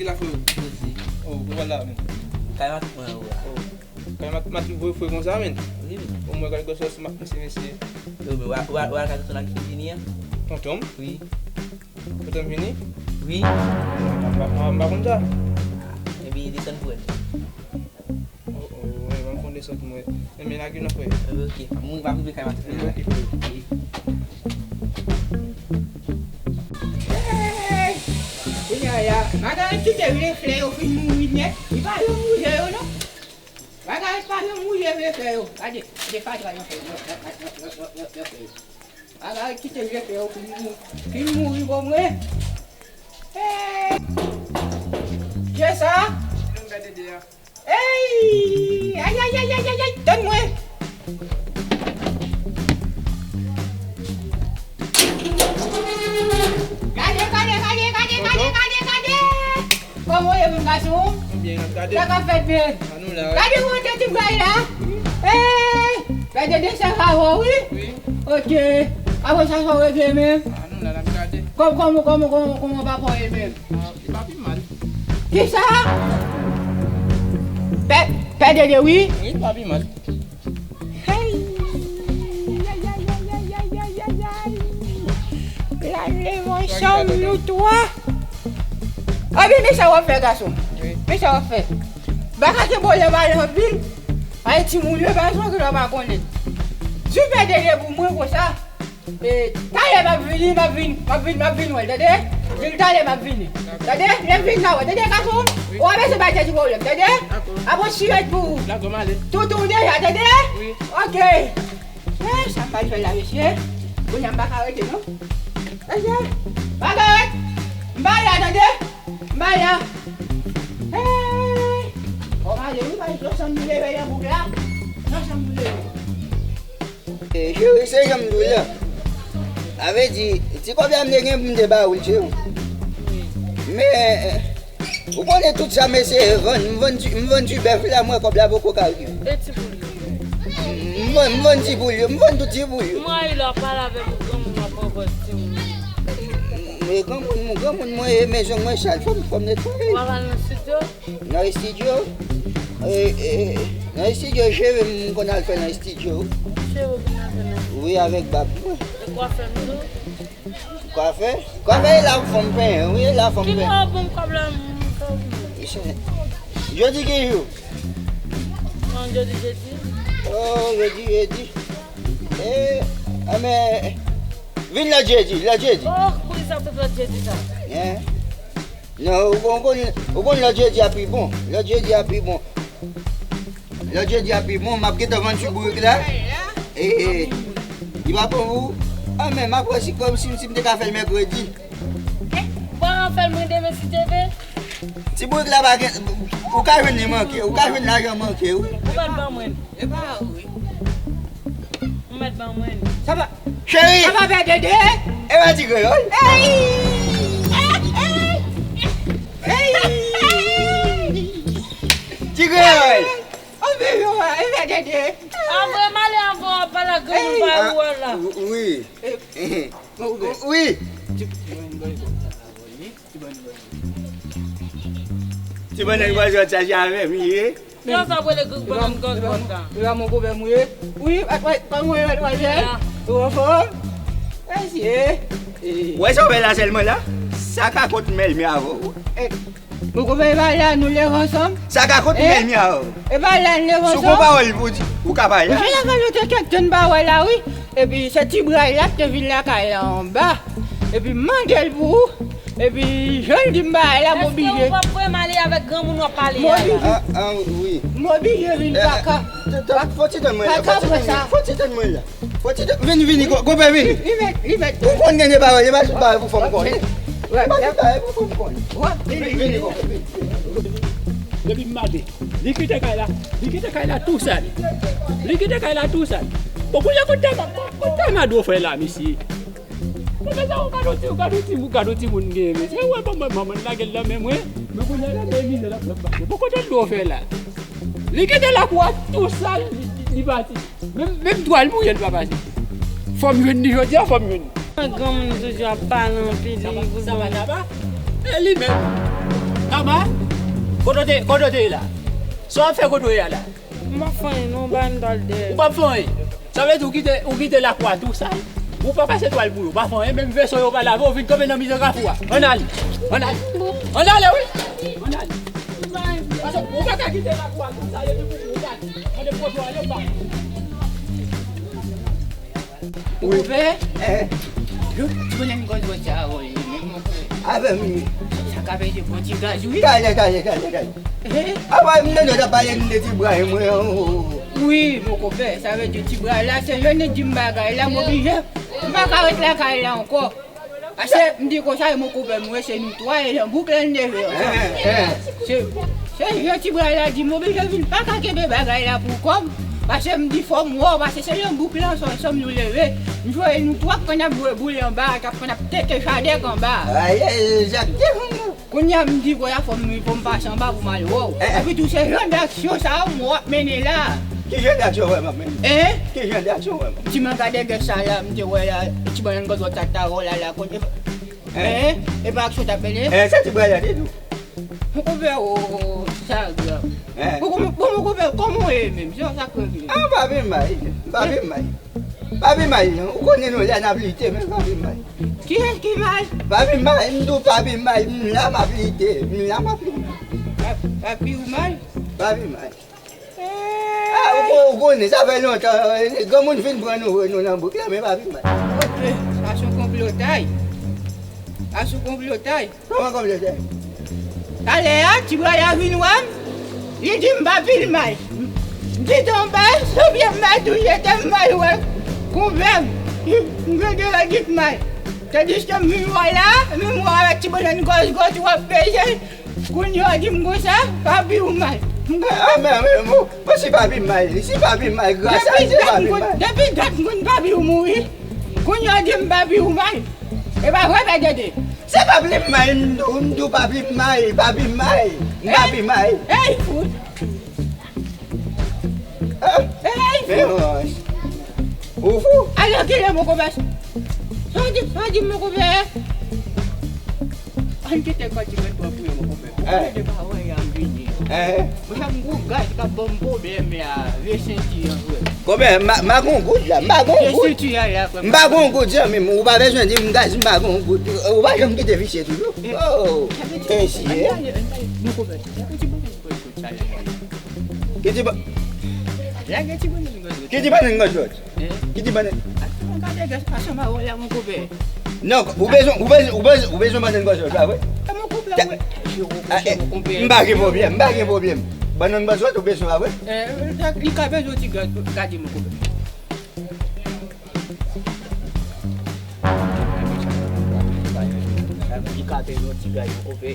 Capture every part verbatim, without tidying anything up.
Ki la, freo? Mèsi. Oh, ou wè la, men. Kay Matik mwen, ou wè. Oh. Kay Mat-, Matik voye fre konsa, men. Wi, wi. Bon, mwen gade gòs sou Matik, mesye, mesye. Yo, men, ou wè, ou wè, ou wè kay tonton la ki vini an? Tonton m? Wi. Tonton m vini? Wi. M pa, m pa, m pa konn sa. Epi desann pou wè l. Oh, oh, wi, ban m fon desann mwen. Men, men lage non, frè. Ok, mwen pa koupe kay Matik la. Ok, frè. Hey! Kounye a, Magaret kite vle flè yo fin mouri nèt. Li pa janm mouri yo, non. Magaret pa janm mouri vle flè yo. Gade, gade fatra yo fè yo. Magaret kite vle flè yo fin mouri, fin mouri pou mwen. Hey! Kiyès sa? Ey! Ay, ay, ay, ay, ay, ay, tann mwen! Gade, gade, gade, gade, gade, gade, gade! Kòman w ye, mon gason? Byen, n ap gade. Sa k ap fèt, men? An nou la. Gade monte ti bray la. Ey! Gade de sa ka wè, wi. Wi. Ok. Apre sa, sa w regle, men? An nou la, n ap gade. Kòm, kòm, kòm, kòm, kòman papa w ye, men? Ah, li pa pi mal. Kisa? Pè, Pè Dede, wi? Wi, li pa pi mal. Hey! Ay, ay, ay, ay, ay, ay, ay, ay, ay. Gade ansanm nou twa. Ebyen, men sa w ap fè, gason. Wi. Men sa w ap fè. Baka te bò lè m ale anpil. Ay, timoun yo, pa son ki lè w pa konnen. Di Pè Dede pou mwen konsa. E, talè m ap vini, m ap vin, m ap vin, m ap vin wè l, tande? Di l talè m ap vini. Tande? Lè m vin la wè, tande, gason? Wi. Ou ap eseye bay tèt ou pwoblèm, tande? Dakò. Ap on sirèt pou ou. Dakò, m ale. Toutou deja, tande? Wi. Ok. Eh, sa m pral fè la, mesye? Kounye a m pa ka rete, non. Mesye, pa ka rete. M pa la, tande? M pa la. Eh, bon, m ale, wi, paske se yon chanm nou leve nan bouk la. Yon chanm nou leve. Eh, cheri, se jan m di w la. Sa vle di, ti kòb la m te gen pou m te ba ou l, cheri. Men, ou konnen tout sa m eseye vann, m vann ti, m vann ti bèf la, m wè kòb la poko ka rive. E ti poul yo? M vann, m vann ti poul yo, m vann tout ti poul yo. M rayi lè w ap pale avè m, granmoun w ap pran pòz timoun. Men granmoun, granmoun mwen ye, men zong mwen sal, fò m, fò m netwaye. W ap al nan estidyo? Nan estidyo? E, e, nan estidyo, cheve m konn al fè nan estidyo. Cheve w konn al fè nan estidyo? Wi, avèk bab mwen. E kwafè m tou? Kwafè? Kwafè e la pou fè m penyen, wi, e la pou fè m penyen. Ki bò bon kòb la, m, kòb mwen? Jodi ki jou? Non, jodi jedi. Oh, jodi jedi. E, a men, vin lòt jedi, lòt jedi. Oh, poukisa tout lòt jedi sa? Hein? Non, ou konn, ou konn, ou konn lòt jedi a pi bon. Lòt jedi a pi bon. Lòt jedi a pi bon, m ap gentan vann ti bourik la. E, e, li pa bon pou ou. A, men m ap wè si, si, si m te ka fè l mèkredi. Eh, bon, an fè l mwen demen si Dye vle. Ti bourik la pa gen, ou ka jwenn li manke, ou ka jwenn lajan manke, wi. Ou mèt ban mwen. E pa ou, wi. Ou mèt ban mwen. Sa pa, cheri! Sa pa fè dede? E pa ti kreyòl? Ey! Ey! Ey! Ti kreyòl! Anvi yo, e fè dede. Anvi m ale anvan w ap pale ak granmoun pa ou a la. Wi. Wi. Ti bannann gòzwòt sa se avè m li ye. Yo sa rele gòzwòt la. Yo la mon granmè m ye. Wi, pa mwen yo wè. Ou anfòm? Mesye. Wè sa w wè la sèlman la? Sa ka kont mèl men avè w. Mon granmè e pa la nou leve ansanm. Sa ka kont mèl men avè w. E pa la nou leve ansanm. Si w gon pawòl pou di, ou ka pale. Jan la fè nou te kèk tann pa wè la wi. Epi se ti bray la ki te vin lakay la anba. Epi m mande l pou ou. Epi jan l di m bagay la, m oblije. Èske ou p ap vrèman ale avèk granmoun w ap pale a la? M oblije. Ah, ah, wi. M oblije vin paka. Fò ti tann mwen la. Paka fò ti tann mwen la. Fò ti tann, vini, vini, konpè, vini. Li mèt, li mèt. Ou konn gen de bagay, e pa tout bagay pou fanm konnen. E pa tout bagay pou fanm konnen. Vini, vini, konpè, vini. Depi m mande, li kite kay la, li kite kay la tou sèl. Li kite kay la tou sèl. Bon, kounye a kote ma, kote ma do fè la, mesye? Mwen fè sa, ou gade yon ti, ou gade yon ti, ou gade yon timoun gen, men se wè, bon, mwen, manman l lage l nan men mwen, men kounye a la, men mizè l ap, l ap pase. Bon, kote l dwe fè la? Li kite lakou a tou sal, li, li, li pati. Menm, menm twal mouye, li pa pase. Fò m jwenn li jodi a, fò m jwenn li. Granmoun toujou ap pale anpil, li pou l ban m. E li menm. Kote w te, kote w te ye la? Sa w ap fè kote w ye a la? M pa fè anyen non, bay m dal dèyè. Ou p ap fè anyen. Sa vle di ou kite, ou kite lakou a tou sal. Ou pa pase twal pou yo, pa fè anyen, menm veso yo pa lave, ou vin kanpe nan mitan kafou a. Ann ale, ann ale. Ann ale, wi. Ann ale. Paske ou pa ka kite lakou a tou sal, epi pou ou gade. Mande pwoche w ale, ou pa. Wi. Ou kouvè? Eh. Yo, ti bannann gòdwòt sa a, wi, men mon frè. Avè m, wi. Sa ka pete bon ti gaz, wi. Talè, talè, talè, talè. Eh? Apa m tande w t ap pale m de ti bray mwen an, o. Wi, mon konpè, sa vle di ti bray la, se yo ki di m bagay la, m oblije. M pa ka ret lakay la ankò. Paske m di konsa, e mon konpè m, wi, se nou twa, e nan bouk la n leve ansanm. Eh, eh. Se, se jan ti bray la di m oblije vin, pa ka kenbe bagay la pou kò m, paske m di fò m wè w, paske se nan bouk la ansanm, ansanm nou leve. M jwe nou twa k konn ap bwe boule anba, k ap konn ap teke chadèk anba. Ay, ay, Zak, te konn. Kounye a m di konsa fò m, fò m pase anba pou m al wè w. Eh, eh. Epi tou se jan d'aksyon sa yo m wè w ap mennen la. Ki jan d'aksyon w wè m ap mennen? Hein? Ki jan d'aksyon w wè m? Ti manga dègè sa la, m te wè la, ti bannann gòdwòt sa ta wè w la, la, kote. Hein? Eh, e pa aksyon t ap mennen? Eh, sa ti bray la te di w? Mon konpè, o, o, o, sa grav. Eh. Bon, bon, bon, mon konpè, kòman w ye menm? Se sa k revyen. Ah, m pa pi mal, m pa pi mal. M pa pi mal, non. Ou konnen nou la n ap lite, men m pa pi mal. Kiyès ki mal? M pa pi mal, m di w m pa pi mal, m la m ap lite, m la m ap lite. Pa, pa pi ou mal? M pa pi mal. Ah, ou ko-, ou konnen, sa fè lontan, eh, granmoun fin pran nou, nou nan bouk la, men pa pi mal. Ok, sa se yon konplotay. Sa se yon konplotay. Kòman konplotay? Talè a, ti bray la vin wè m, li di m pa pi mal. M kite anba, sou pye m mal tou, jete m mal wè. Konpè m, m gen de règit mal. Tandiske m vin wè la, menm wè avèk ti bannann gòdwòt w ap peze. Kounye a w di m konsa, papi w mal. M konsa. Ah, men, men, men, bon, si papi m mal, si papi m mal, gras a Dye, papi m mal. Depi dat m konn papi w mouri. Kounye a w di m papi w mal. E pa vre, Pè Dede? Se papi m mal, m di w, m di w papi m mal, papi m mal, m papi m mal. Ey, fout. Ah, ey, fout. Ou fou? Alò, kilè, mon konpè? Sa w di, sa w di, mon konpè? Ann kite kò ti bèt bò pou yo, mon konpè. Konbyen de pawòl y ap vini? Mwen sa m gon gaz k ap ban m pwoblèm la, vye senti an, frè. Konbyen, m pa, m pa gon goud la, m pa gon goud. Vye senti a la, frè. M pa gon goud, zanmi m, ou pa bezwen di m gaz, m pa gon goud. Ou pa janm kite visye toujou. Oh, mesye. Ann ale, ann ale. Mon konpè, yon ti bò. Ki ti ba-, lage ti bannann gòdwòt. Ki ti bannann gòdwòt? Eh? Ki ti bannann? Atann, gade gras pa chanm a wè la, mon konpè. Non, ou bezwen, ou bezwen, ou bezwen, ou bezwen bannann gòdwòt la, wi. E mon konpè, wi. M pa gen pwoblèm, m pa gen pwoblèm. Bannann gòdwòt ou bezwen la, wi. Eh, li ka bezwen ti gras, gade, mon konpè. Li ka bezwen ti gras, mon konpè.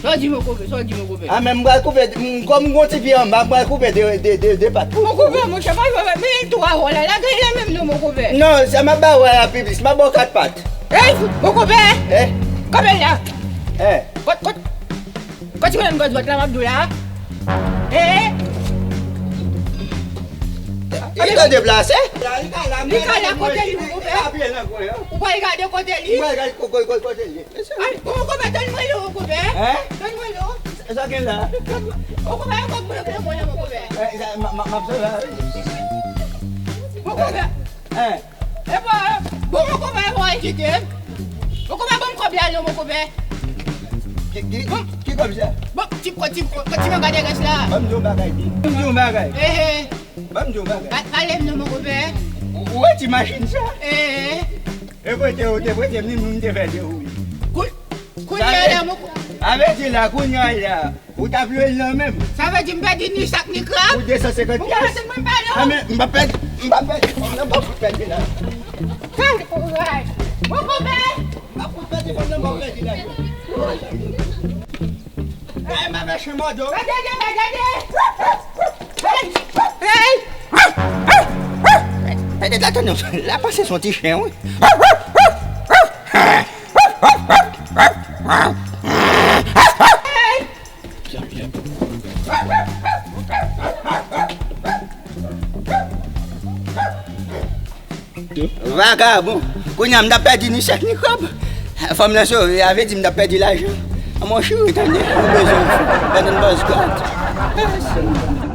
Sa w di, mon konpè? Sa w di, mon konpè? A, men m pral koupe, m, kòm m gon ti pye anba, m pral koupe de, de, de, de pat. Mon konpè, monchè, pa jwe avèk, men tou a wè la, lage l la menm non, mon konpè. Non, sa m ap ba w a la pi plis, m ap ba w kat pat. Ey, mon konpè! Eh? Kanpe la! Eh? Kot, kot, kot ti bannann gòdwòt la, m ap di w la? Eh? Li ka deplase? Li ka la kote li, mon konpè. Ou pral gade kote li? M pral gade ko-, ko-, ko-, kote li. Ay, mon konpè, tann mwen non, mon konpè. Hein? Tann mwen non. Sa gen la? Mon konpè, yon kòk bloke mwen non, mon konpè. Eh, sa, m, m, m ap sove a, wi. Mon konpè. Hein? E bon, bon, mon konpè, bon, al kite. Mon konpè, ban m kòb la non, mon konpè. Ki, ki, ki kòb sa? Bon, ti, ti, ti manga de rès la. Ban m di w yon bagay, di. Ban m di w yon bagay. Eh, eh. Ban m di w yon bagay. Pa, pale m non, mon konpè. Ou, ou wè ti machin sa? Eh, eh. E kote ou te prete m li, m te fè de ou. Kou-, kounye a la, mon konpè. Sa vle di la, kounye a la, ou t ap lwe l nan men m. Sa vle di m pèdi ni sak ni krab? Pou de san senkant pyas. Mon konpè, mwen pale w. A, men, m p ap pèdi, m p ap pèdi kòb nan, m p ap fout pèdi la. Sa, kouraj. Mon konpè. M p ap fout pèdi kòb nan, m p ap pèdi la. Ay, m ap mèche mòde w. Gade, gade, gade. Hey! Hey! Gade, la, tann, la panse se yon ti chen, wi. Hey! Vagabon. Kounye a m t ap pèdi ni sak ni krab. Fanm nan sove, a vle di m t ap pèdi lajan. An, mon cheri, tande, nou bezwen w. Bannan bòs gòt.